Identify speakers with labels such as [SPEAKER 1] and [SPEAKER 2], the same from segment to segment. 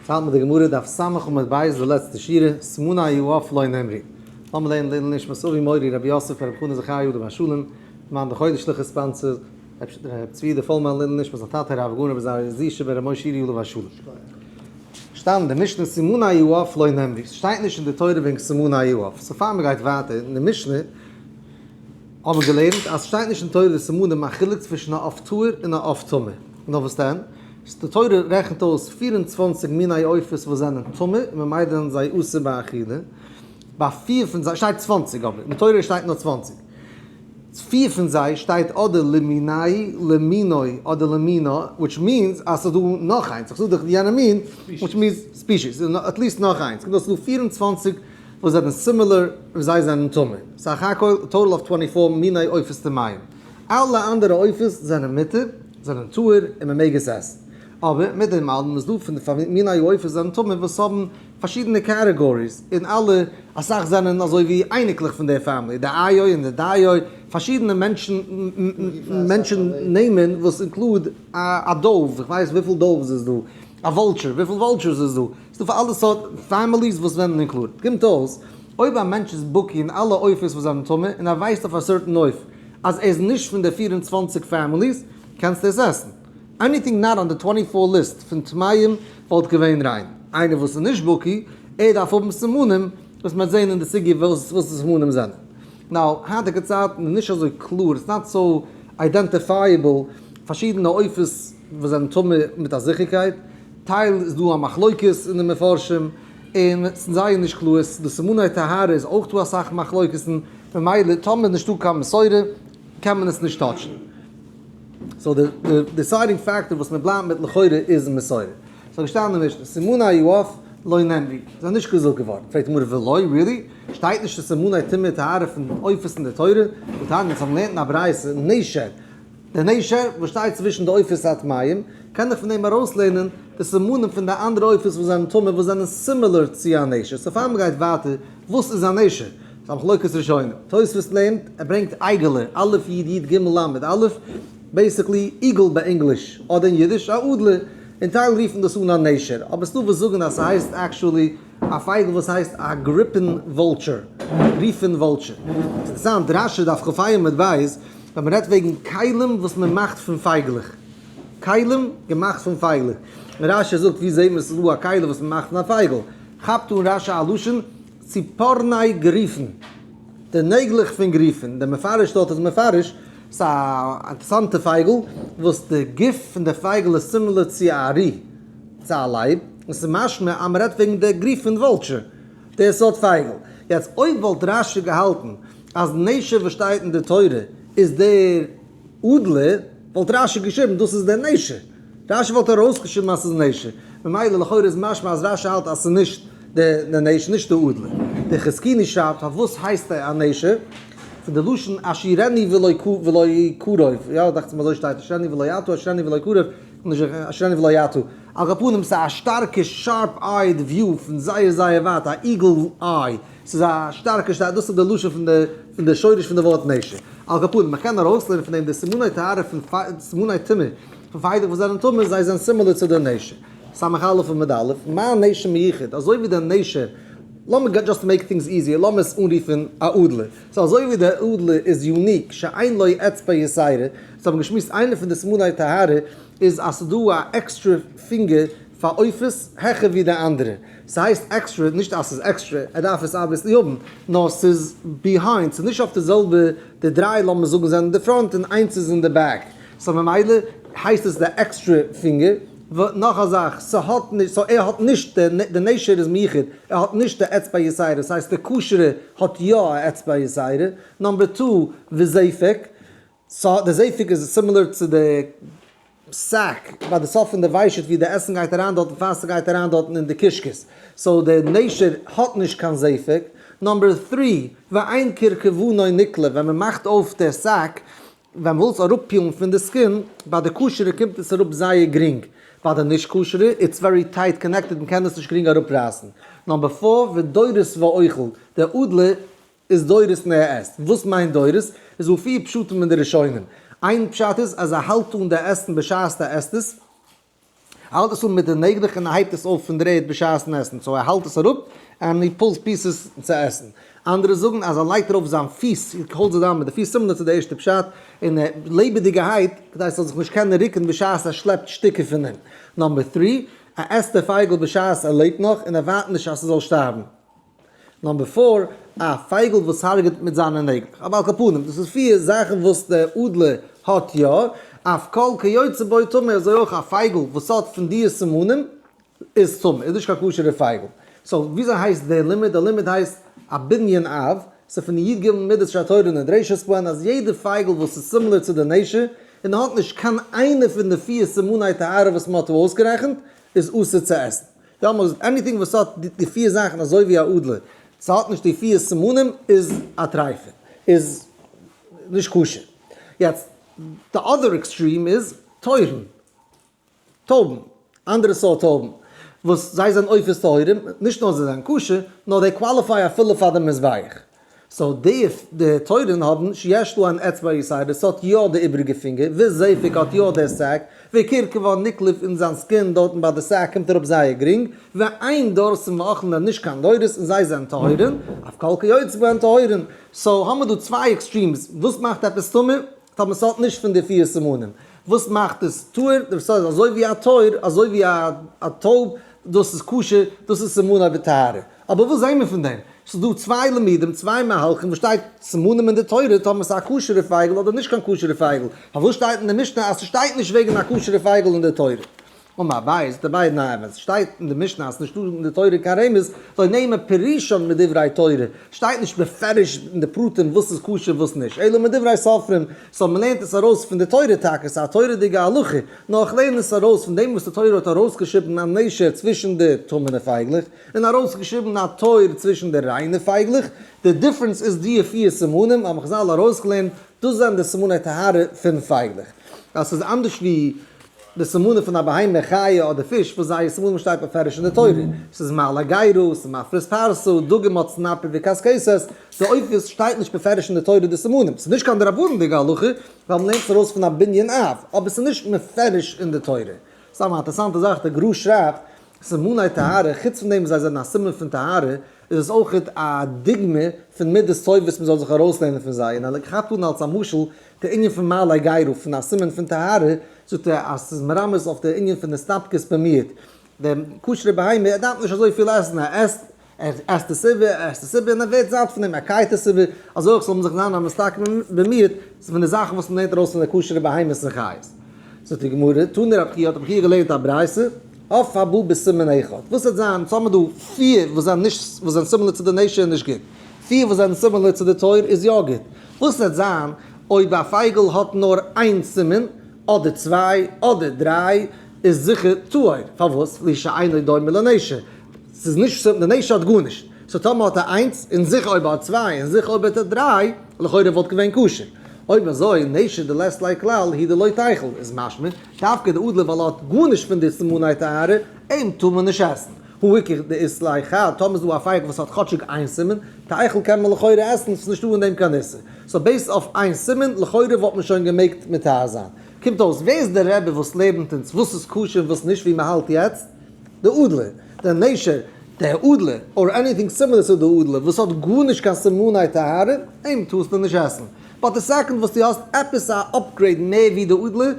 [SPEAKER 1] האלט מיט די גמרא דף ס' עמוד ב' די לעצטע שורה, סימני העוף לא נאמרו. לאמיר לערנען לעילוי נשמת אבי מורי רבי יוסף ברב חנא זכריה עליו השלום, למען די חודש'ליכע sponsor, ר' צבי יודא פולמאן לעילוי נשמת זיין טאטע הרב הגאון רבי זרעיה זישע בן ר' משה ירי' עליו השלום. שטאנען די משנה סימני העוף לא נאמרו, ס'שטייט נישט אין די תורה וועגן סימני העוף, so פאר מ'גייט ווייטער אין די משנה האבן מיר געלערנט אז ס'שטייט נישט אין תורה די סימנים א חילוק צווישן א עוף טהור און א עוף טמא, נאר וואס דען? די תורה רעכנט אויס 24 מיני עופות וואס זענען טמא און ממילא זענען זיי אסור באכילה, ביי פיר פון זיי שטייט 20 אבער אין די תורה שטייט נאר 20, פיר פון זיי שטייט אדער למיני, למינו, אדער למינה, which means אז ס'איז דא נאך איינס, איך זאג דיך יענע מין, which means species, at least נאך איינס, קומט אויס ס'איז דא 24 וואס זענען similar און זיי זענען טמא, סך הכל total of 24 מיני עופות טמאים. אלע אנדערע עופות זענען מותר, זענען טהור און מען מעג עס עסן. אבער מיט דעם אלעם איז דא פון די מיני עופות זענען טמא וואס האבן פארשידענע categories, און אלע, אסאך זענען אזוי ווי אייניקלעך פון די family, די איו און די דיו, פארשידענע מענטשן, מענטשן נעמען וואס include א dove, איך ווייס וויפיל doves איז דא, א vulture, וויפיל vultures איז דא, ס'איז דא פאר אלע סארט families וואס זענען included. קומט אויס, אויב א מענטש איז בקי אין אלע עופות וואס זענען טמא און ער ווייסט אויף א certain עוף אז ער איז נישט פון די 24 families, קענסטו עס עסן. Anything not on the 24 list פון טמאים וואלט געווען ריין. איינער וואס איז נישט בקי, ער דארף האבן סימנים וואס מ'וועט זען אין די סוגיא וואס די סימנים זענען. Now, היינטיגע צייטן איז נישט אזוי קלאר, it's not so identifiable, פארשידענע עופות וואס זענען טמא מיט א זיכערקייט, טייל איז דא א מחלוקת אין די מפרשים, און ס'איז זייער נישט קלאר, די סימני טהרה איז אויך דא אסאך מחלוקת'ן, ממילא טאמער נישטא קיין מסורה קען מען עס נישט touch ן. So די deciding factor וואס מען בלייבט מיט לכאורה איז מסורה. ס'איז געשטאנען אין משנה, סימני העוף לא נאמרו, זענען נישט געזאגט געווארן. פרעגט די גמרא ולא, really? שטייט נישט די סימני טומאה טהרה פון עופות אין די תורה? והתניא, אונז האבן געלערנט אין א ברייתא, נשר, די נשר וואס שטייט צווישן די עופות הטמאים, קען איך פון דעם ארויסלערנען די סימנים פון די אנדערע עופות וואס זענען טמא וואס זענען similar צו א נשר. So פאר מ'גייט ווייטער, וואס איז א נשר? ס'איז א מחלוקת ראשונים. תוספות לערנט, ער ברענגט אייגעלע, א' י' י' ג' ל' א', basically eagle ביי ענגליש, אדער אין אידיש א אדלער, און טייל רופן דאס אן א נשר, אבער ס'דא וואס זאגן אז ס'הייסט actually א פייגל וואס הייסט א griffon vulture, griffon vulture. אינטערעסאנט, רשי דף כ"ה עמוד ב', ווען מ'רעדט וועגן כלים וואס מ'מאכט פון פייגלעך. כלים געמאכט פון פייגלעך. און רשי זאגט ווי זעט מען ס'איז דא א כלי וואס מ'מאכט פון א פייגל. כאפט אן רשי א לשון ציפורני גריפין. די נעגלעך פון גריפין. דער מפרש דארט איז מפרש, ס'איז א אינטערעסאנטע פייגל וואס די גוף פון די פייגל איז similar צו א ארי, צו א לייב. און ס'איז משמע אז מ'רעדט וועגן די griffon vulture, די סארט פייגל. יעצט אויב וואלט רשי געהאלטן אז נשר וואס שטייט אין די תורה איז דער אדלער, וואלט רשי געשריבן דאס איז דער נשר. רשי וואלט ארויסגעשריבן אז ס'איז נשר. ממילא לכאורה איז משמע אז רשי האלט אז ס'איז נישט די נשר, נישט די אדלער. דער חזקוני שרייבט פארוואס הייסט ער א נשר? פון די לשון אשורני ולא קרוב, יא דאכט זיך מיר אזוי שטייט אשורני ולא אתה, אשורני ולא קרוב, אשורני ולא אתה. על כל פנים ס'איז א שטארקע sharp eyed view פון זייער זייער ווייט, א eagle eye, ס'איז א שטארקע שטארקע, דאס איז די לשון פון די פון די שורש פון די ווארט נשר. על כל פנים, מ'קען ארויסלערנען פון דעם די סימני טהרה פון סימני טומאה פון פייגלעך וואס זענען טמא, זיי זענען similar צו די נשר. סמך א' עמוד א', מה נשר מיוחד, אזוי ווי די נשר, לאמיר just to make things easier, לאמיר עס אנרופן א אדלער. So אזוי ווי די אדלער איז unique, שאין לו אצבע יתירה, so האבן געשמועסט איינע פון די סימני טהרה איז אז ס'איז דא א extra פינגער פאר עופות העכער ווי די אנדערע. ס'הייסט עקסטרע, נישט אז ס'איז עקסטרע, ער דארף עס obviously האבן, נאר ס'איז behind, ס'איז נישט אויף די זעלבע, די דריי לאמיר זאגן זענען אין די front און איינס איז אין די back, so ממילא הייסט עס די extra פינגער, נאך א זאך, ס'האט נישט, so ער האט נישט, די נשר איז מיוחד, ער האט נישט די אצבע יתירה, ס'הייסט די כשר'ע האט יא א אצבע יתירה, number two, וזפק, so די זפק איז similar צו די sac ביי די סוף פון די ושט ווי די עסן גייט אריין דארטן פאר ס'גייט אריין דארטן אין די קישקעס, so די נשר האט נישט קיין זפק. number three, ואין קרקוונו נקלה, ווען מ'מאכט אויף די sac, ווען מ'וויל עס אראפ peel ן פון די skin, ביי די כשר'ע קומט עס אראפ זייער גרינג, ביי די נישט כשר'ע it's very tight connected מ'קען עס נישט גרינג אראפרייסן. number four, ודורס ואוכל, די אדלער איז דורס און ער עסט. וואס מיינט דורס? איז דא פיר פשטים אין די ראשונים. איין פשט איז אז ער האלט אן די עסן בשעת ער עסט עס. ער האלט עס אן מיט די נעגלעך און ער הייבט עס אויף פון דער ערד בשעת'ן עסן, so ער האלט עס אראפ and he pulls pieces צו עסן. אנדערע זאגן אז ער לייגט ארויף זיין פיס, he holds it down מיט די פיס, similar צו די ערשטע פשט, און ער לעבעדיגערהייט, כדי ס'זאל זיך נישט קענען רוקן בשעת ער שלעפט שטיקער פון אים. number three, ער עסט די פייגל בשעת ער לעבט נאך און ער ווארט נישט אז ס'זאל שטארבן. number four, א פייגל וואס הרג'ט מיט זיינע נעגלעך. אבער על כל פנים, דאס איז פיר זאכן וואס דער אדלער האט יא, אף כל כיוצא בו טמא, אזוי אויך א פייגל וואס האט פון די סימנים איז טמא, איז נישט קיין כשר'ע פייגל. so וויאזוי הייסט דער לימוד? דער לימוד הייסט א בנין אב, ס'איז פון די י ג מידות שהתורה נדרשת בהן אז יעדע פייגל וואס איז similar צו די נשר און האט נישט קיין איינע פון די פיר סימני טהרה וואס מ'האט דא אויסגערעכנט איז אסור צו עסן. יא מ'האט געזאגט anything וואס האט די פיר זאכן אזוי ווי א אדלער, ס'האט נישט די פיר סימנים איז א טרייפה, איז נישט כשר. יעצט די other extreme איז תורים, טויבן, אנדערע סארט טויבן, וואס זיי זענען עופות טהורים, נישט נאר זיי זענען כשר, נאר they qualify אפילו פאר די מזבח. so די תורים האבן שיש להן אצבע יתירה, ס'האט יא די איבריגע פינגער, וזפק האט יא די sac, וקרקבן נקלף אין זיין skin דארטן ביי די sac קומט אראפ זייער גרינג, ואין דורסין ואוכלין און נישט קיין דורס און זיי זענען טהורין, אף כל כיוצא בהן טהורין. so האמער דא צוויי extremes, וואס מאכט עפעס טמא? טאמער ס'האט נישט פון די פיר סימנים. וואס מאכט עס טהור? דער סוד איז אזוי ווי א תור, אזוי ווי א טויב, דאס איז כשר, דאס איז סימני בטהרה. אבער וואס זעהן מיר פון דעם? ס'איז דא צוויי לימודים, צוויי מהלכים וואס שטייט סימנים אין די תורה, טאמער ס'איז א כשר'ע פייגל אדער נישט קיין כשר'ע פייגל. פארוואס שטייט אין די משנה אז ס'שטייט נישט וועגן א כשר'ע פייגל אין די תורה? אמר אביי, זאגט אביי, ניין, ווען ס'שטייט אין די משנה אז ס'נישטא אין די תורה קיין רמז, לא נאמר פירושן מדברי תורה, שטייט נישט בפירוש אין די פרטים וואס איז כשר וואס נישט, אלא מדברי סופרים, so מ'לערנט עס ארויס פון די תורה טאקע, ס'איז א תורה'דיגע הלכה, נאר איך לערן עס ארויס פון דעם וואס די תורה האט ארויסגעשריבן א נשר צווישן די טמא'נע פייגלעך, און ארויסגעשריבן א תור צווישן די ריינע פייגלעך, די difference איז די פיר סימנים, האבן חזל ארויסגעלערנט, דאס זענען די סימני טהרה פון פייגלעך. אז ס'איז אנדערש ווי די סימנים פון א בהמה, חיה אדער פיש וואס זייער סימנים שטייט בפירוש אין די תורה. ס'איז מעלה גרה, ס'איז מפריס פרסה, דגים האט סנפיר וקשקשת, די עופות שטייט נישט בפירוש אין די תורה די סימנים. ס'איז נישט קיין דרבנן'דיגע הלכה, ווייל מ'לערנט עס ארויס פון א בנין אב, אבער ס'איז נישט מפורש אין די תורה. סתם א אינטערעסאנטע זאך, די גרא שרייבט, סימני טהרה, חוץ פון דעם וואס זיי זענען א סימן פון טהרה, איז עס אויך א דוגמא פון מידות טובות מ'זאל זיך ארויסלערנען פון זיי, און ער כאפט אן אלס א משל די ענין פון מעלה גרה פון א סימן פון טהרה, זאגט ער אז ס'איז מרמז אויף די ענין פון הסתפקות במיעוט, דער כשר'ע בהמה ער דארף נישט אזויפיל עסן, ער עסט, ער עסט עס איבער, ער עסט עס איבער און ער ווערט זאט פון דעם, ער קייט עס איבער, אזוי אויך זאל מען זיך זיין א מסתפק במיעוט, ס'איז פון די זאכן וואס מ'לערנט ארויס פון די כשר'ע בהמות און חיות. זאגט די גמרא, תנא רב חייא האט רב חייא געלערנט א ברייתא, עוף הבא בסימן אחד, וואס וועט זיין, ס'האמיר דא פיר וואס זענען נישט, וואס זענען similar צו די נשר איז נישט גוט, פיר וואס זענען similar צו די תור איז יא גוט, וואס וועט זיין אויב א פייגל האט נאר איין סימן, אדער צוויי, אדער דריי, איז זיכער טהור, פארוואס? לפי שאינו דומה לנשר, ס'איז נישט די נשר האט גארנישט, so טאמער האט ער איינס, און זיכער אויב ער האט צוויי, און זיכער אויב ער האט דריי, לכאורה וואלט געווען כשר. אויב אזוי, נשר דלית ליה כלל, הוא דלא תיכול, איז משמע, דווקא די אדלער ווייל ער האט גארנישט פון די סימני טהרה, אים טאר מען נישט עסן. הא איכא דאית ליה חד, טאמער איז דא א פייגל וואס האט כאטשיג איין סימן, תיכול קען מען לכאורה עסן, ס'איז נישטא אין דעם קיין איסור. so based אויף איין סימן, לכאורה וואלט מען שוין געמעגט מטהר זיין. קומט אויס, ווער איז דער רבי וואס לערנט אונז וואס איז כשר און וואס נישט ווי מ'האלט יעצט? די אדלער, דער נשר, דער אדלער, or anything similar צו די אדלער, וואס האט גארנישט קיין סימני טהרה, אים טארסטו נישט עסן. but די second וואס דו האסט עפעס א upgrade מער ווי די אדלער,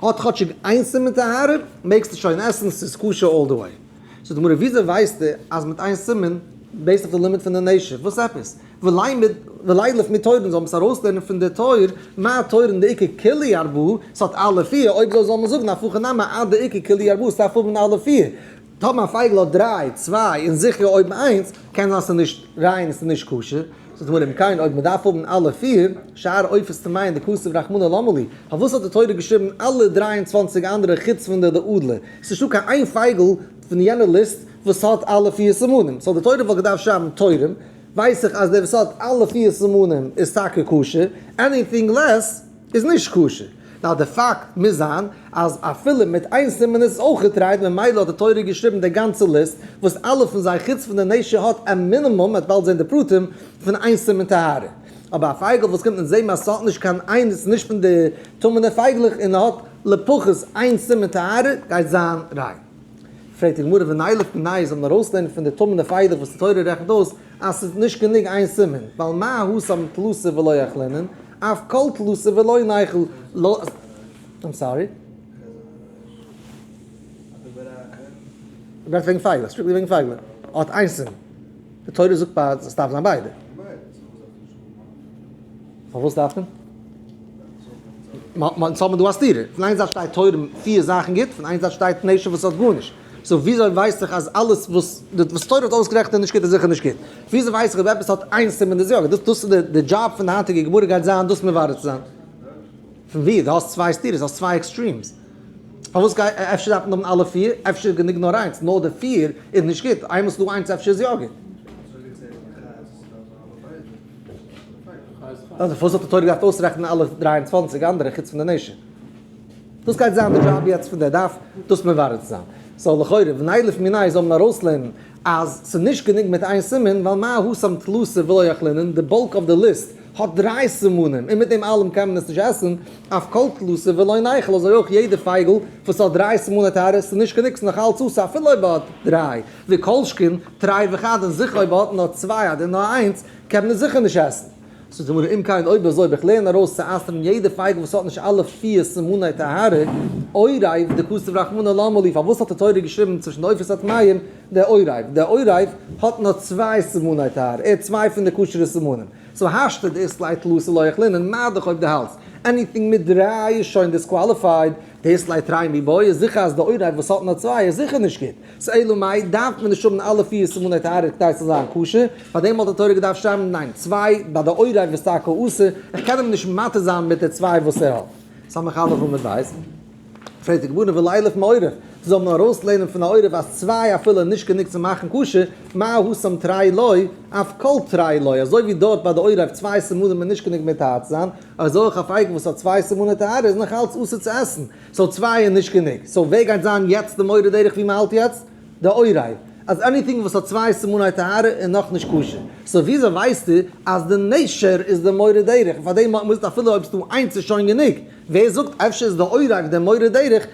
[SPEAKER 1] האט כאטשיג איין סימן טהרה, מעגסטו שוין עסן, ס'איז כשר all the way. זאגט די גמרא, וויאזוי ווייסטו אז מיט איין סימן, based אויף די לימוד פון די נשר, וואס עפעס? ולילף מתורין זאל מען עס ארויסלערנען פון די תור, מה תורין דאיכא כולהו ארבעה, ס'האט אלע פיר, אויב אזוי זאל מען זאגן הפכי נמי עד דאיכא כולהו ארבעה, ס'דארף האבן אלע פיר. טאמער א פייגל האט דריי, צוויי, און זיכער אויב איינס, קען זיין ס'איז נישט ריין, ס'איז נישט כשר. זאגט די גמרא אם כן אויב מ'דארף האבן אלע פיר, שאר עופות טמאין דכתב רחמנא למה לי, פארוואס האט די תורה געשריבן אלע 23 אנדערע חוץ פון די אדלער? ס'נישטא קיין איין פייגל פון יענע ליסט וואס האט אלע פיר סימנים, so די תורה וואלט געדארפט שרייבן תורים, ווייס איך אז דער וואס האט אלע פיר סימנים איז טאקע כשר, anything less איז נישט כשר. נאר די פאקט מוז זיין אז אפילו מיט איין סימן איז עס אויך געטרייט, ממילא האט די תורה געשריבן די גאנצע ליסט וואס אלע פון זיי חוץ פון די נשר האט א מינימום, מ'וועט באלד זען די פרטים, פון איין סימן טהרה. אבער א פייגל וואס קומט און זעהט מען אז ס'האט נישט קיין איין, ס'איז נישט פון די טמא'נע פייגלעך און האט. לפחות איין סימן טהרה גייט זיין ריין. פרעגט די גמרא ונילף מיניה זאל מען ארויסלערנען פון די טמא'נע פייגלעך וואס די תורה רעכנט אויס אז ס'איז נישט גענוג איין סימן, ווייל מה התם תלתא ולא אכלינן, אף כל תלתא ולא ניכול, I'm sorry. רעדט וועגן פייגלעך, strictly וועגן פייגלעך, האט איין סימן. די תורה זאגט ביי עס דארף זיין ביידע. פארוואס דארף מען? אונז האבן דא א סתירה, פון איין זייט שטייט תורה פיר זאכן גוט, פון איין זייט שטייט נשר וואס האט גארנישט, so וויאזוי ווייס איך אז אלעס וואס די וואס תורה האט אויסגערעכנט איז נישט גוט איז זיכער נישט גוט? וויאזוי ווייס איך אויב עפעס האט איין סימן איז יא גוט? דאס איז די דזשאב פון די היינטיגע גמרא גייט זיין דאס מברר צו זיין. פון ווי? דו האסט צוויי סתירות, האסט צוויי extremes. פארוואס גיי אפשר דארף מען האבן אלע פיר, אפשר איז גענוג נאר איינס, נאר די פיר איז נישט גוט, איינמאל ס'איז דא איינס אפשר איז יא גוט. פארוואס האט די תורה געדארפט אויסרעכענען אלע 23 אנדערע חוץ פון די נשר? דאס גייט זיין די דזשאב יעצט פון די דף דאס מברר צו זיין. so לכאורה ונילף מיניה זאל מען ארויסלערנען אז ס'איז נישט גענוג מיט איין סימן, ווייל מה התם תלתא ולא אכלינן, די bulk of די list האט דריי סימנים און מיט דעם אלעם קען מען עס נישט עסן, אף כל תלתא ולא ניכול, אזוי אויך יעדע פייגל וואס האט דריי סימני טהרה, ס'איז נישט גענוג, ס'איז נאך אלץ אסור אפילו אויב ער האט דריי, וכל שכן תרי וחד און זיכער אויב ער האט נאר צוויי אדער נאר איינס, קען מען עס זיכער נישט עסן. זאגט די גמרא אם כן אויב אזוי אויב איך לערן ארויס צו אסר'ן יעדע פייגל וואס האט נישט אלע פיר סימני טהרה, עורב דכתב רחמנא למה לי, פארוואס האט די תורה געשריבן צווישן די עופות הטמאים די עורב? די עורב האט נאר צוויי סימני טהרה, ער האט צוויי פון די כשר'ע סימנים, so השתא דאית ליה תלתא לא אכלינן, מה דאך אויב דו האלטסט anything מיט דריי איז שוין disqualified, דאית ליה תרי מיבעיא איז זיכער אז די עורב וואס האט נאר צוויי איז זיכער נישט גוט. so אלא מאי דארף מען נישט האבן אלע פיר סימני טהרה כדי ס'זאל זיין כשר, פאר דעם האט די תורה געדארפט שרייבן ניין צוויי ביי די עורב איז טאקע אסור, איך קען אים נישט מתיר זיין מיט די צוויי וואס ער האט. סמך אלף עמוד בית. פרעגט די גמרא ולילף מעורב, זאל מען ארויסלערנען פון א עורב אז צוויי אפילו איז נישט גענוג צו מאכן כשר, מה התם תרי לא, אף כל תרי לא, אזוי ווי דארט ביי די עורב צוויי סימנים איז נישט גענוג מטהר צו זיין, אזוי אויך א פייגל וואס האט צוויי סימני טהרה איז נאך אלץ אסור צו עסן. so צוויי איז נישט גענוג. so ווער גייט זיין יעצט די מורה דרך ווי מ'האלט יעצט? די עורב. אז anything וואס האט צוויי סימני טהרה איז נאכנישט כשר. so וויאזוי ווייסטו אז די נשר איז די מורה דרך? און פארדעם מוז אפילו אויב ס'דא איינס איז שוין גענוג. ווער זאגט אפשר איז די עורב די מורה דרך?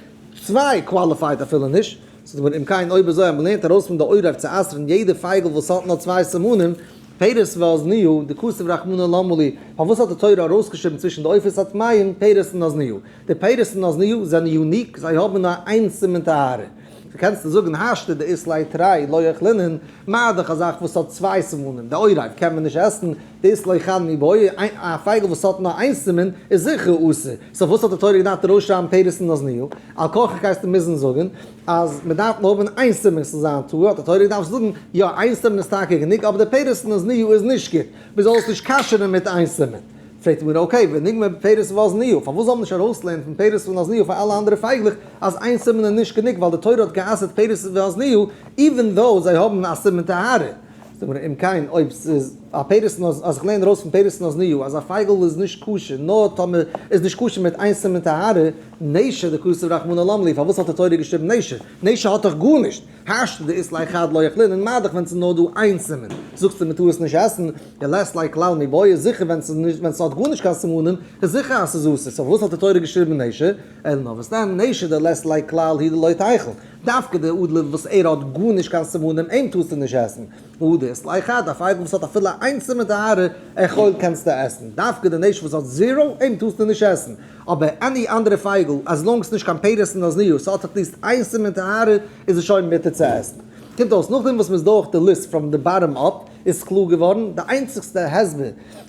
[SPEAKER 1] צוויי qualified אפילו נישט. זאגט די גמרא אם כן אויב אזוי אז מ'לערנט ארויס פון די עורב צו אסר'ן יעדע פייגל וואס האט נאר צוויי סימנים, פרס ואזניהו, דכתב רחמנא למה לי, פארוואס האט די תורה ארויסגעשריבן צווישן די עופות הטמאים פרס און אזניהו? די פרס און אזניהו זענען unique, זיי האבן נאר איין סימן טהרה. דו קענסט זאגן השתא דאית ליה תרי לא אכלינן, מה דאך א זאך וואס האט צוויי סימנים, די עורב קען מען נישט עסן, דאית ליה חד מיבעיא, א פייגל וואס האט נאר איין סימן איז זיכער אסור, so וואס האט די תורה געדארפט ארויסשרייבן פרס און אזניהו? על כרחך גייסטו מוזן זאגן אז מען דארף נאר האבן איין סימן ס'זאל זיין טהור, האט די תורה געדארפט זאגן יא איין סימן איז טאקע גענוג אבער די פרס און אזניהו איז נישט גוט, מען זאל עס נישט כשר'ן מיט איין סימן. פרעגט די גמרא okay וניגמר בפרס ואזניהו, פארוואס זאל מען נישט ארויסלערנען פון פרס און אזניהו פאר אלע אנדערע פייגלעך אז איין סימן איז נישט גענוג ווייל די תורה האט גע'אסר'ט פרס ואזניהו even though זיי האבן א סימן טהרה? זאגט די גמרא אם כן אויב ס'איז א פרס און אז איך לערן ארויס פון פרס און אזניהו אז א פייגל איז נישט כשר נאר טאמער איז נישט כשר מיט איין סימן טהרה, נשר דכתב רחמנא למה לי, פארוואס האט די תורה געשריבן נשר? נשר האט דאך גארנישט! השתא דאית ליה חד לא אכלינן מה דאך ווען ס'איז נאר דא איין סימן זאגסטו מ'טאר עס נישט עסן, דלית ליה כלל מיבעיא זיכער ווען ס'איז נישט ווען ס'האט גארנישט קיין סימנים איז זיכער אז ס'איז אסור, so פארוואס האט די תורה געשריבן נשר? אלא נאר וואס דען נשר דלית ליה כלל הוא דלא תיכול, דווקא די אדלער וואס ער האט גארנישט קיין סימנים אים טארסטו נישט עסן, הא דאית ליה חד א פייגל וואס האט אפילו איין סימן טהרה אכול קענסטו עסן, דווקא די נשר וואס האט zero אים טארסטו נישט עסן. אבער any אנדערע פייגל as long ס'נישט קיין פרס און אזניהו ס'האט at least איין סימן טהרה איז עס שוין מותר צו עסן. קומט אויס נאכדעם וואס מ'איז דורך די list from the bottom up איז קלאר געווארן די איינציגסטע הסבר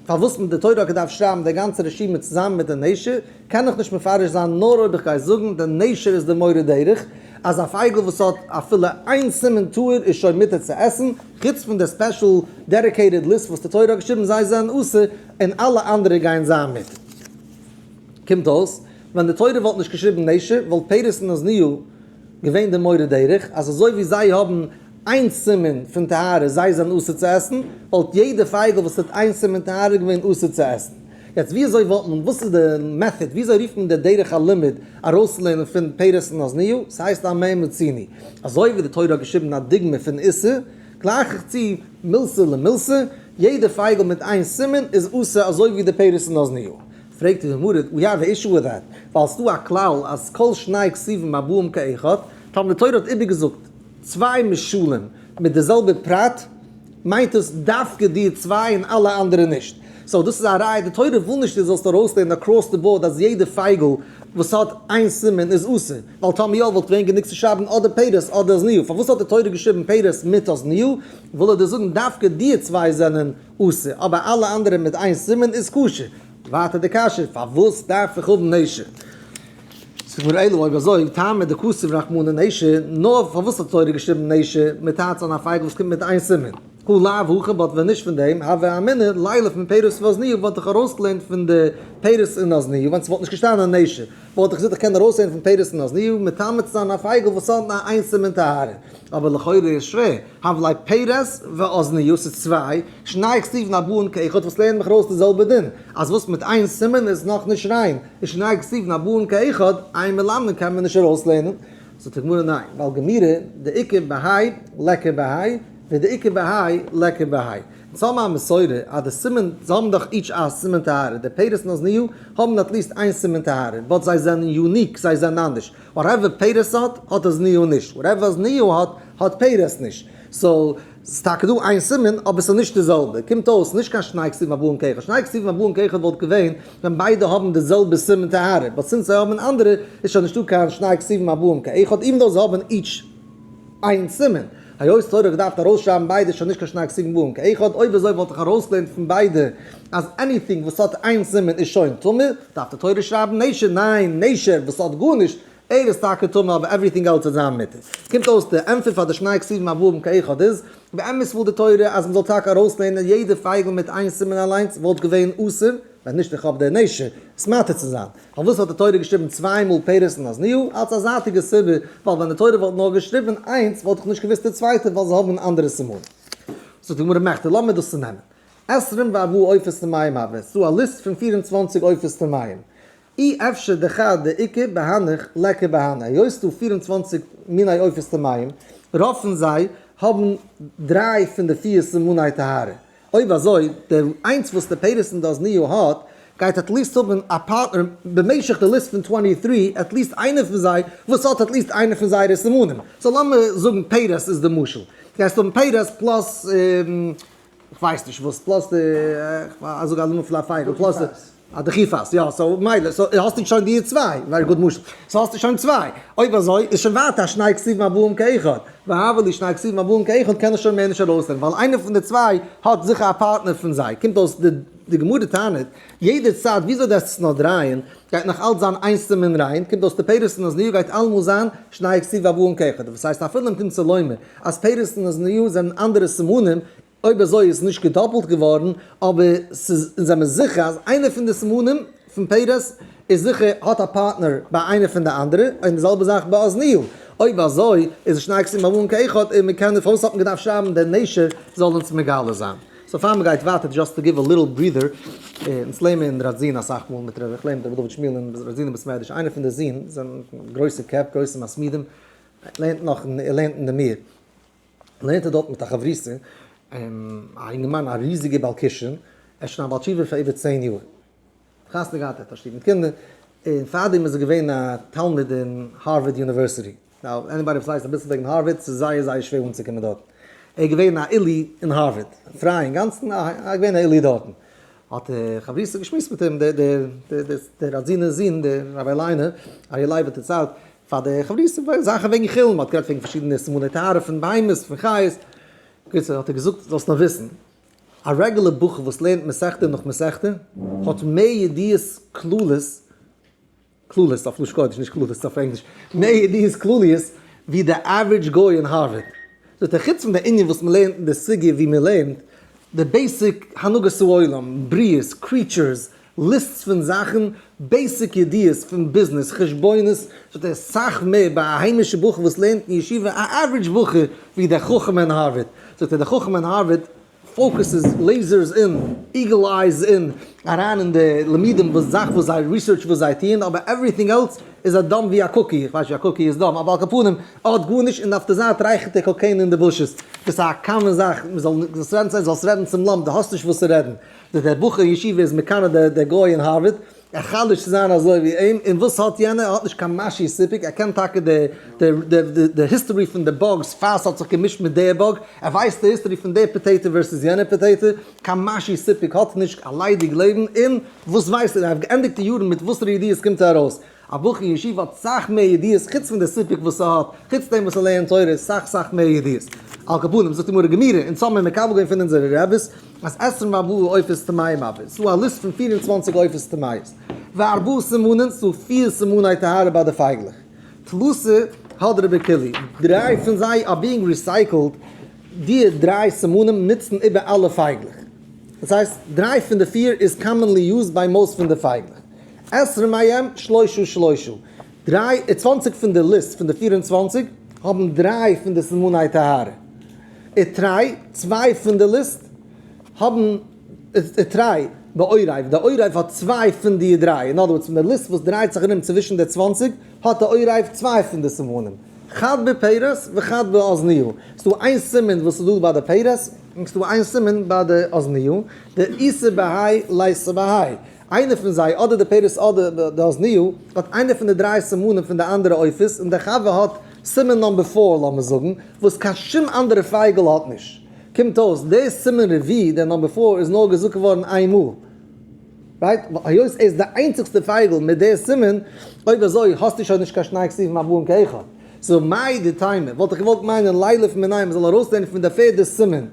[SPEAKER 1] פארוואס די תורה האט געדארפט שרייבן די גאנצע רשימה צוזאמען מיט די נשר קען איך נישט מפרש זיין נאר אויב איך גיי זאגן די נשר איז די מורה דרך אז א פייגל וואס האט אפילו איין סימן טהור איז שוין מותר צו עסן חוץ פון די special dedicated list וואס די תורה האט געשריבן זיי זענען אסור און אלע אנדערע גייען זיין מותר. קומט אויס, ווען די תורה וואלט נישט געשריבן נשר, וואלט פרס און אזניהו געווען די מורה דרך, אז אזוי ווי זיי האבן איין סימן פון טהרה זיי זענען אסור צו עסן, וואלט יעדע פייגל וואס האט איין סימן טהרה געווען אסור צו עסן. יעצט ווי אזוי וואלט מען, וואס איז די method, ווי אזוי רופט מען די דרך הלימוד ארויסצולערנען פון פרס און אזניהו, ס'הייסט א מה מצינו. אזוי ווי די תורה האט געשריבן א דוגמא פון איסור, גלייך איך צו מילתא למילתא, יעדע פייגל מיט איין סימן איז אסור אזוי ווי די פרס און אזניהו. פרעגט די גמרא, we have a issue with that, ווייל ס'דא א כלל אז כל שני כתובים הבאים כאחד, טאמער די תורה האט איבערגעזאגט צוויי משלים מיט די זעלבע פרט, מיינט עס דווקא די צוויי און אלע אנדערע נישט. so דאס איז א ראיה, די תורה וויל נישט דו זאלסט ארויסלערנען across the board אז יעדע פייגל וואס האט איין סימן איז אסור, ווייל טאמער יא וואלט געווען גענוג צו שרייבן אדער פירות אדער אזניו, פארוואס האט די תורה געשריבן פירות מיט אזניו? וויל ער דיר זאגן דווקא די צוויי זענען אסור, אבער אלע אנדערע מיט איין סימן איז כשר. ווייטער די קשיא, פארוואס דארף איך האבן נשר? זאגט מיר אלא אויב אזוי, טעמא דכתב רחמנא נשר, נאר פארוואס האט תורה געשריבן נשר, מטייטש אן א פייגל וואס קומט מיט איין סימן? הא לאו הכי but ווען נישט פון דעם, הוה אמינא לילף מפירות ואזניו וואלט איך ארויסגעלערנט פון די פירות און אזניו ווען ס'וואלט נישט געשטאנען נשר, וואלט איך געזאגט איך קען ארויסלערנען פון פירות און אזניו מטמא צו זיין א פייגל וואס האט נאר איין סימן טהרה. אבער לכאורה איז שווער, הב ליה פירות ואזניו ס'איז צוויי, שני כתובים הבאין כאחד וואס לערנט מיך ארויס די זעלבע דין, אז וואס מיט איין סימן איז נאך נישט ריין, איז שני כתובים הבאין כאחד, אין מלמדין קען מען נישט ארויסלערנען. זאגט די גמרא ניין, ווייל גמירי דאיכא בהאי ליכא בהאי, ודאיכא בהאי ליכא בהאי. אונז האבן א מסורה אז די סימן, זיי האבן דאך each א סימן טהרה, די פירות און אזניו האבן at least איין סימן טהרה, but זיי זענען unique, זיי זענען אנדערש. whatever פירות האט, האט אזניו נישט, whatever אזניו האט, האט פירות נישט. so, ס'איז טאקע דא איין סימן, אבער ס'איז נישט די זעלבע. קומט אויס, נישט קיין שני כתובים הבאין כאחד. שני כתובים הבאין כאחד וואלט געווען ווען ביידע האבן די זעלבע סימן טהרה, but since זיי האבן אנדערע, איז שוין נישטא קיין שני כתובים הבאין כאחד, even though זיי האבן each איין סימן. היות תורה האט געדארפט ארויסשרייבן ביידע איז שוין נישט קיין שני כתובים הבאין כאחד, אויב אזוי וואלט איך ארויסגעלערנט פון ביידע אז anything וואס האט איין סימן איז שוין טמא, דארף די תורה שרייבן נשר, ניין, נשר וואס האט גארנישט, ער איז טאקע טמא אבער everything else וועט זיין מותר. קומט אויס די ענטפער פאר די שני כתובים הבאין כאחד איז, באמת וויל די תורה אז מ'זאל טאקע ארויסלערנען יעדע פייגל מיט איין סימן אליינס וואלט געווען אסור, ווען נישט איך האב די נשר עס מתיר צו זיין. פארוואס האט די תורה געשריבן צוויי מאל פירות און אזניו? אלס א זייטיגע סיבה, ווייל ווען די תורה וואלט נאר געשריבן איינס וואלט איך נישט געוואוסט די צווייטע ווייל זיי האבן אנדערע סימנים. זאגט די גמרא מכדי לאמיר דאס צונעמען. עשרים וארבעה עופות טמאים הוו, ס'דא א ליסט פון 24 עופות טמאים. אי אפשר דחד דאיכא בהנך ליכא בהני, היות ס'דא 24 מיני עופות טמאים, רוב פון זיי האבן דריי פון די פיר סימני טהרה. אויב אזוי, די איינס וואס די פירות און די אזניו האט, גייט at least האבן א פארטנער במשך די ליסט פון 23, at least איינער פון זיי וואס האט at least איינע פון זייערע סימנים. so לאמיר זאגן פירות איז די משל. גייסט האבן פירות plus, כ'ווייס נישט וואס, plus די, כ'זאג א נאמען פון א פייגל, plus די, אה די חיפאס, יא, so מילא, so האסטו שוין די צוויי, very good משל, so האסטו שוין צוויי, אויב אזוי איז שוין ווייטער שני כתובים הבאין כאחד, והבא לי שני כתובים הבאין כאחד קען איך שוין מער נישט ארויסנעמען, ווייל איינער פון די צוויי האט זיכער א פארטנער פון זיי, קומט אויס די די גמרא טענה'ט, יעדע צייט וויאזוי דו וועסט עס נאר דרייען, גייט נאך אלץ זיין איינס סימן ריין, קומט אויס די פירות און אזניו גייט אלעמאל זיין שני כתובים הבאין כאחד, וואס הייסט אפילו אם תמצא לומר אז פירות און אזניו זענען אנדערע סימנים, אויב אזוי איז נישט געדאפלט געווארן, אבער ס'איז, אונז זעמיר זיכער אז איינער פון די סימנים פון פירות איז זיכער האט א פארטנער ביי איינער פון די אנדערע, און די זעלבע זאך ביי אזניו. אויב אזוי איז שני כתובים הבאין כאחד און מ'קען פארוואס האט מען געדארפט שרייבן דער נשר זאל אונז מגלה זיין. so פאר מ'גייט ווייטער just to give a little breather, אונז לערנען אין ראדזין אסאך מאל מיט ר', איך לערן מיט ר' דוד שמיעל אין ראדזינער בית מדרש, איינער פון די זין זענען גרויסע קעפ, גרויסע מתמידים, ער לערנט נאך, ער לערנט אין די מיר. לערנט ער דארט מיט א חברותא, א אינגערמאן א ריזיגער בעל כשרון, ער איז שוין א בעל תשובה פאר איבער 10 יאר, חתונה געהאט, ער האט א שטוב מיט קינדער, און פארדעם איז ער געווען א תלמיד אין Harvard University, now anybody וואס ווייסט אביסל וועגן הארווארד, ס'איז זייער זייער שווער אנצוקומען דארטן, ער איז געווען א עילוי אין הארווארד, פריי אינגאנצן, ער איז געווען א עילוי דארטן, האט דער חברותא געשמועסט מיט אים, דער ראדזינער זון, דער רבי ליינער, אריה לייב האט דערציילט פאר די חברותא זאכן וועגן חולין, מ'האט גערעדט וועגן פארשידענע סימני טהרה פון בהמות, פון חיות, בקיצור האט ער געזאגט, זאלסט נאר וויסן, א רעגולער בחור וואס לערנט מסכתא נאך מסכתא, האט מער ידיעות כללות, כללות אויף לשון קודש, נישט כללות אויף ענגליש, מער ידיעות כלליות ווי די average גוי אין הארווארד. זאגט ער, חוץ פון די ענין וואס מ'לערנט אין די סוגיא ווי מ'לערנט, די basic הנהגת העולם, בריאות, creatures, lists פון זאכן, basic ידיעות פון ביזנעס, חשבונות, זאגט ער, סאך מער ביי א היימישע בחור וואס לערנט אין ישיבה, א average בחור, ווי דער חכם אין הארווארד. זאגט ער, דער חכם אין הארווארד focuses lasers אין, eagle eyes אין, אריין אין די לימודים וואס זאך וואס זיי research וואס זיי טוען, אבער everything else איז א dumb ווי א cookie, איך ווייס נישט ווי א cookie איז dumb, אבער על כל פנים, ער האט גארנישט און אויף די זייט רייכערט ער cocaine אין די bushes, דאס איז א common זאך, מען זאל זאלסט רעדן צו זאלסט רעדן צום לאמפ, דו האסט נישט וואס צו רעדן, דער בחור אין ישיבה איז מקנא דער גוי אין הארווארד. ער חלש'ט צו זיין אזוי ווי אים, און וואס האט יענער? ער האט נישט קיין משהו סיפוק, ער קען טאקע די די די history פון די bugs פאר ס'האט זיך געמישט מיט די bug, ער ווייסט די history פון די potato versus יענע potato, קיין משהו סיפוק האט נישט, א ליידיג לעבן, און וואס ווייסט ער? ער האט געענדיגט די יארן מיט וואסערע ידיעות קומט ער ארויס? א בחור אין ישיבה האט סאך מער ידיעות חוץ פון די סיפוק וואס ער האט, חוץ דעם וואס ער לערנט תורה איז סאך סאך מער ידיעות. על כל פנים, זאגט די גמרא גמירא, אונז האבן מיר מקבל געווען פון אונזערע רעביס אז עשרים וארבעה עופות טמאים הוו, ס'דא א list פון 24 עופות טמאות, וארבעה סימנין, ס'דא פיר סימני טהרה ביי די פייגלעך. תלתא הדרי בכולהו, דריי פון זיי are being recycled, די דריי סימנים נוצן איבער אלע פייגלעך. דאס הייסט, דריי פון די פיר איז commonly used ביי most פון די פייגלעך. עשרים מהם שלושה שלושה, 23 פון די list פון די 24 האבן דריי פון די סימני טהרה. ותרי, צוויי פון די list האבן תרי בעורב, די עורב האט צוויי פון די דריי, אין other words פון די list וואס דרייט זיך ארום צווישן די 20 האט די עורב צוויי פון די סימנים. חד בפרס וחד באזניו. ס'דא איין סימן וואס איז דא ביי די פרס, און ס'דא איין סימן ביי די אזניו, דאיתא בהאי ליתא בהאי. איינער פון זיי, אדער די פרס אדער די אזניו, האט איינער פון די דריי סימנים פון די אנדערע עופות, און דער חבר האט סימן number four לאמיר זאגן, וואס קיין שום אנדערע פייגל האט נישט. קומט אויס, דער סימן רביעי, דער number four, איז נאר געזאגט געווארן איין מאל. Right? היות ער איז די איינציגסטע פייגל מיט דער סימן, אויב אזוי האסטו שוין נישט קיין שני כתובים הבאים כאחד. So מהו דתימא, וואלט איך געוואלט מיינען לילף מיניה, מ'זאל ארויסלערנען פון די פערדע סימן,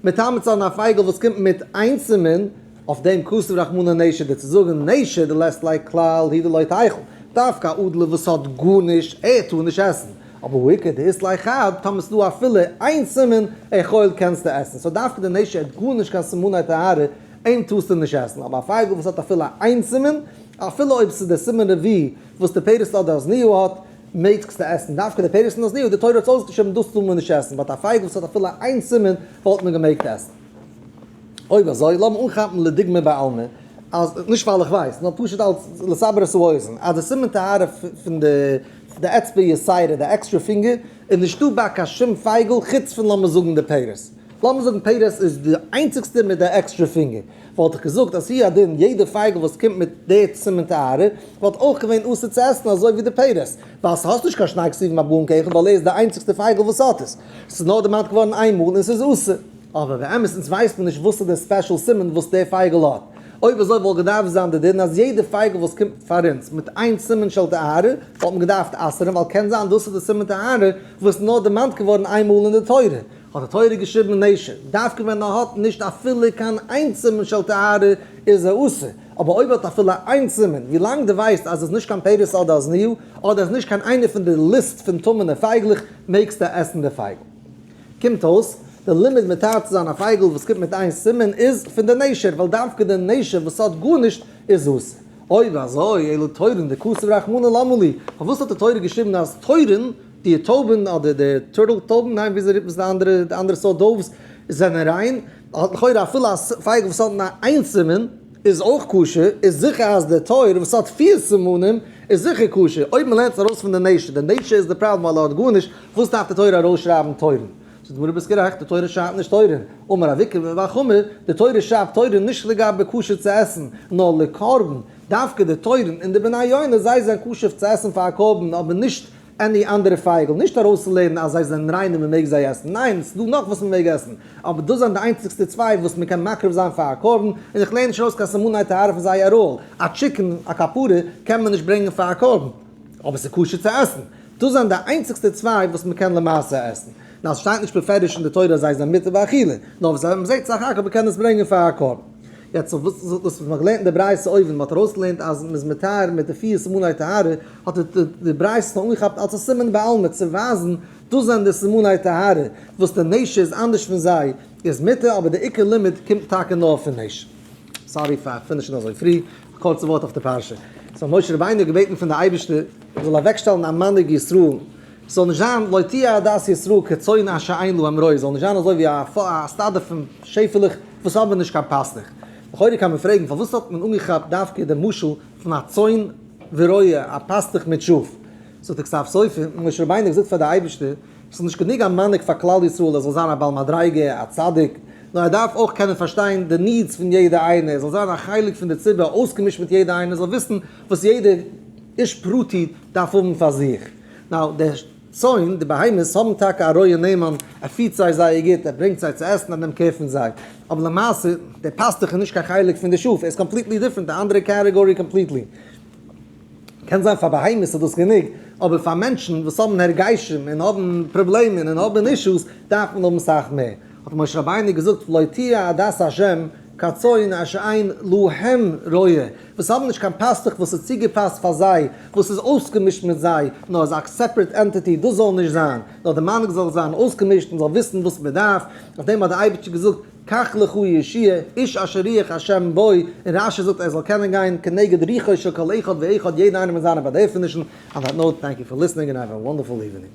[SPEAKER 1] מטמא צו זיין א פייגל וואס קומט מיט איין סימן, אויף דעם כתב רחמנא נשר די צו זאגן נשר דלית ליה כלל הוא דלא תיכול, דווקא א אדלער וואס האט גארנישט, ער טאר נישט עסן, אבער הא איכא דאית ליה חד, טאמער ס'דא אפילו איין סימן, אכול קענסטו עסן, so דווקא די נשר האט גארנישט קיין סימני טהרה, אים טארסטו נישט עסן, אבער א פייגל וואס האט אפילו איין סימן, אפילו אויב ס'איז די סימן רביעי וואס די פרס אדער אזניו האט, מעגסטו עסן, דווקא די פרס און אזניו, די תורה האט עס אויסגעשריבן דאס טאר מען נישט עסן, but א פייגל וואס האט אפילו איין סימן וואלט מען געמעגט עסן. אויב אזוי, לאמיר אנכאפן לדוגמא בעלמא, אז, נישט ווייל איך ווייס, נאר פשוט אלס לסבר את האוזן, אז די סימן טהרה פון די אצבע יתירה, די extra finger, איז נישטא ביי קיין שום פייגל חוץ פון לאמיר זאגן די פרס. לאמיר זאגן פרס איז די איינציגסטע מיט די extra finger. וואלט איך געזאגט אז הוא הדין יעדע פייגל וואס קומט מיט די סימן טהרה וואלט אויך געווען אסור צו עסן אזוי ווי די פרס, ווייל ס'האט נישט קיין שני כתובים הבאים כאחד ווייל ער איז די איינציגסטע פייגל וואס האט עס. ס'איז נאר דערמאנט געווארן איין מאל און ס'איז אסור. אבער באמת אונז ווייסט מען נישט וואס איז דער special סימן וואס דער פייגל האט. אויב אזוי וואלט געדארפט זיין די דין אז יעדע פייגל וואס קומט פאר אונז מיט איין סימן של טהרה וואלט מען געדארפט אסר'ן ווייל קען זיין דאס איז די סימן טהרה וואס איז נאר דערמאנט געווארן איין מאל אין די תורה. האט די תורה געשריבן נשר, דווקא ווען ער האט נישט אפילו קיין איין סימן של טהרה איז ער אסור, אבער אויב ער האט אפילו איין סימן, ווילאנג דו ווייסט אז עס איז נישט קיין פרס אדער אזניו, אדער עס איז נישט קיין איינער פון די list פון טמא'נע פייגלעך, מעגסטו עסן די פייגל. קומט אויס, די לימוד מטהר צו זיין א פייגל וואס קומט מיט איין סימן איז פון די נשר, ווייל דווקא די נשר וואס האט גארנישט איז אסור. אויב אזוי, אלא תורין דכתב רחמנא למה לי, פארוואס האט די תורה געשריבן אז תורין, די טויבן אדער די turtle טויבן, ניין וויאזוי רופט מען עס די אנדערע, די אנדערע סארט doves, זענען ריין, האט לכאורה אפילו א פייגל וואס האט נאר איין סימן איז אויך כשר, איז זיכער אז די תור וואס האט פיר סימנים איז זיכער כשר, אויב מען לערנט עס ארויס פון די נשר, די נשר איז די פראבלעם ווייל ער האט גארנישט, וואס דארף די תורה ארויסשרייבן תורין? זאגט די גמרא ביסט גערעכט, די תורה שרייבט נישט תורין, אמר רב עוקבא בר חמא, די תורה שרייבט תורין נישט לגבי כשר צו עסן, נאר לקרבן, דווקא די תורין און די בני יונה זיי זענען כשר צו עסן פאר א קרבן אבער נישט any אנדערע פייגל, נישט ארויסצולערנען אז זיי זענען ריין און מען מעג זיי עסן, ניין, ס'איז דא נאך וואס מען מעג עסן, אבער דאס זענען די איינציגסטע צוויי וואס מען קען מקריב זיין פאר א קרבן, און איך לערן נישט ארויס קיין סימני טהרה פון זייער ראל, א chicken, א כפרה, קען מען נישט ברענגען פאר א קרבן, אבער ס'איז כשר צו עסן, דאס זענען די איינציגסטע צוויי וואס מען קען למעשה עסן, נאר ס'שטייט נישט בפירוש אין די תורה אז זיי זענען מותר באכילה, נאר וואס מען זעט סך הכל מען קען עס ברענגען פאר א קרבן. יעצט אויף וואס דאס וואס מען האט געלערנט אין די ברייתא אויבן, מען האט ארויסגעלערנט אז מען איז מטהר מיט די פיר סימני טהרה, האט די ברייתא אנגעכאפט אלס א סימן בעלמא צו ווייזן דאס זענען די סימני טהרה, וואס די נשר איז אנדערש פון זיי איז מותר, אבער די עיקר לימוד קומט טאקע נאר פון נשר. Sorry פאר finish ן אזוי פרי, א קורצע ווארט אויף די פרשה. So משה רבינו האט געבעטן פון די אייבערשטער ער זאל אוועקשטעלן א מנהיג ישראל, ס'זאל נישט זיין לא תהיה עדת ישראל כצאן אשר אין להם רועה, זאל נישט זיין אזוי ווי א סטאדע פון שעפעלעך וואס האבן נישט קיין פאסטעך. לכאורה קען מען פרעגן פארוואס האט מען אנגעכאפט דווקא די משל פון א צאן ורועה, א פאסטעך מיט שאף? זאגט דער כתב סופר, משה רבינו האט געזאגט פאר די אייבערשטער, ס'איז נישט גענוג א מנהיג פאר כלל ישראל ער זאל זיין א בעל מדריגה, א צדיק, נאר ער דארף אויך קענען פארשטיין די needs פון יעדע איינער, ער זאל זיין א חלק פון די ציבור, אויסגעמישט מיט יעדע איינער, זאל וויסן וואס יעדע איש פרטי דארף האבן פאר זיך. Now, די צאן, די בהמות, האבן טאקע א רועה נאמן, ער פירט זיי זייער גוט, ער ברענגט זיי צו עסן, ער נעמט care פון זיי. אבער למעשה, דער פאסטוך איז נישט קיין חלק פון די שאף, ער איז completely different, א אנדערע category completely. קען זיין פאר בהמות איז דאס גענוג, אבער פאר מענטשן וואס האבן הרגשים און האבן פראבלעמען און האבן issues, דארף מען האבן סאך מער. האט משה רבינו געזאגט, ולא תהיה עדת השם כצאן אשר אין להם רועה, וואס האבן נישט קיין פאסטוך וואס איז צוגעפאסט פאר זיי, וואס איז אויסגעמישט מיט זיי, נאר איז א separate entity, דאס זאל נישט זיין, נאר די מנהיג זאל זיין אויסגעמישט און זאל וויסן וואס מען דארף. אויף דעם האט דער אייבערשטער געזאגט, קח לך יהושע, איש אשר רוח השם בו, און רשי זאגט ער זאל קענען גיין כנגד רוחו של כל אחד ואחד, יעדער איינער מיט זיינע באדערפענישן. On that note, thank you for listening and have a wonderful evening.